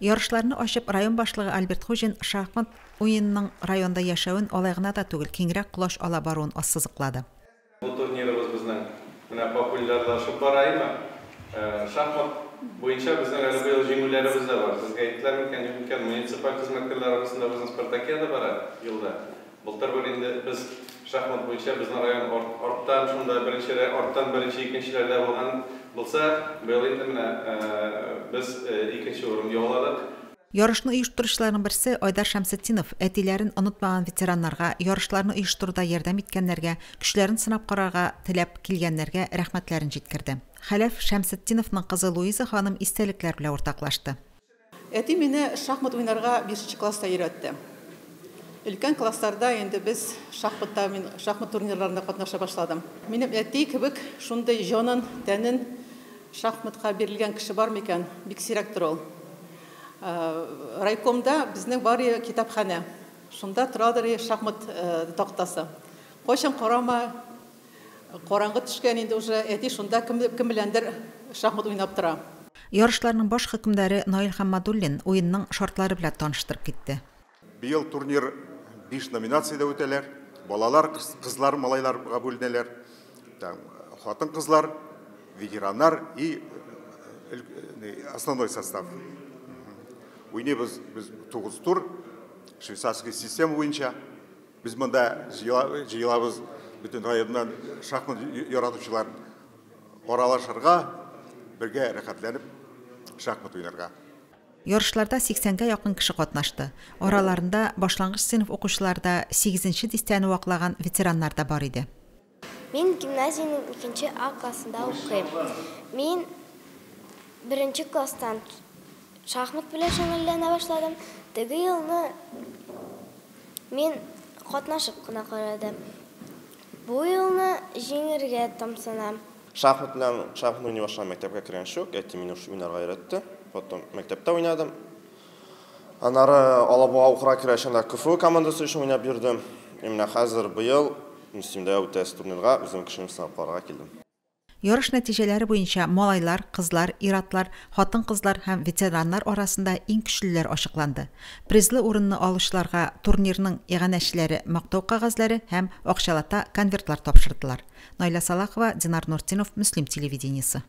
Ярышларны ачып, район башлыгы Альберт Хуҗин шахмат уенының районда яшәвен, алай гына да түгел, киңрәк колач ала баруын ассызыклады. Бу турнирыбыз безнең менә популярлашып бара, әйме? Шахмат буенча безнең әле быел җиңүләребез дә бар. Сезгә әйттеләр микән, юк микән, муниципаль хезмәткәрләр арасында безнең спартакиада бара елда. Былтыр бер инде без шахмат буенча безнең район арттан шунда беренче арттан беренче икенчеләрдә булган булса, быел инде менә без икенче урын яуладык. Ярышны оештыручыларның берсе Айдар Шәмсетдинов әтиләрен онытмаган ветераннарга, ярышларны оештыруда ярдәм иткәннәргә, көчләрен сынап карарга теләп килгәннәргә рәхмәтләрен җиткерде. Хәләф Шәмсетдиновның кызы Луиза ханым истәлекләр белән уртаклашты. Әти мине шахмат уйнарга 5 класста өйрәтте. Өлкән классларда инде без шахматта, мин шахмат турнирларында катнаша башладым. Минем әти кебек шундый җанын, тәнен шахматка бирелгән кеше бар микән? Бик сирәктер ул. Райкомда безнең бар китапханә. Шунда торадыр шахмат тактасы. Кайчан карама, караңгы төшкән инде уже әти шунда кем беләндер шахмат уйнап тора. Ярышларның баш хөкемдары Наил Хаммадуллин уенның шартлары белән таныштырып китте. Быел турнир 5 номинациядә үтәләр. Балалар, кызлар, малайларга бүленәләр. Хатын-кызлар, ветераннар и основной состав. Уйныйбыз без 9 тур, швейцарский система буенча. Без монда җыелабыз бөтен районнан шахмат яратучылар аралашырга, бергә рәхәтләнеп шахмат уйнарга. Ярышларда 80гә якын кеше катнашты. Араларында башлангыч сыйныф укучылары да, 8нче дистәне ваклаган ветераннар да бар иде. Мин гимназиянең 2 А классында укыйм. Мин 1 класстан шахмат белән шөгыльләнә башладым. Теге елны мин катнашып кына карадым. Бу елны җиңергә тамсынам. Шахмат белән шахмат уйный башладым мәктәпкә кергәнче үк. Әти мине уйнарга өйрәтте. Потом мәктәптә уйнадым. Аннары Алабуга укырга кергәч, анда КФУ командасы өчен уйнап йөрдем. Менә хәзер быел Мөслимдә үтәсе турнирга үзем көчемне сынап карарга килдем. Ярыш нәтиҗәләре буенча малайлар, кызлар, ир-атлар, хатын-кызлар һәм ветераннар арасында иң көчлеләр ачыкланды. Призлы урынны алучыларга турнирның иганәчеләре мактау кәгазьләре һәм акчалата конвертлар тапшырдылар. Наиля Салахова, Динар Нуртдинов, Мөслим телевидениесе.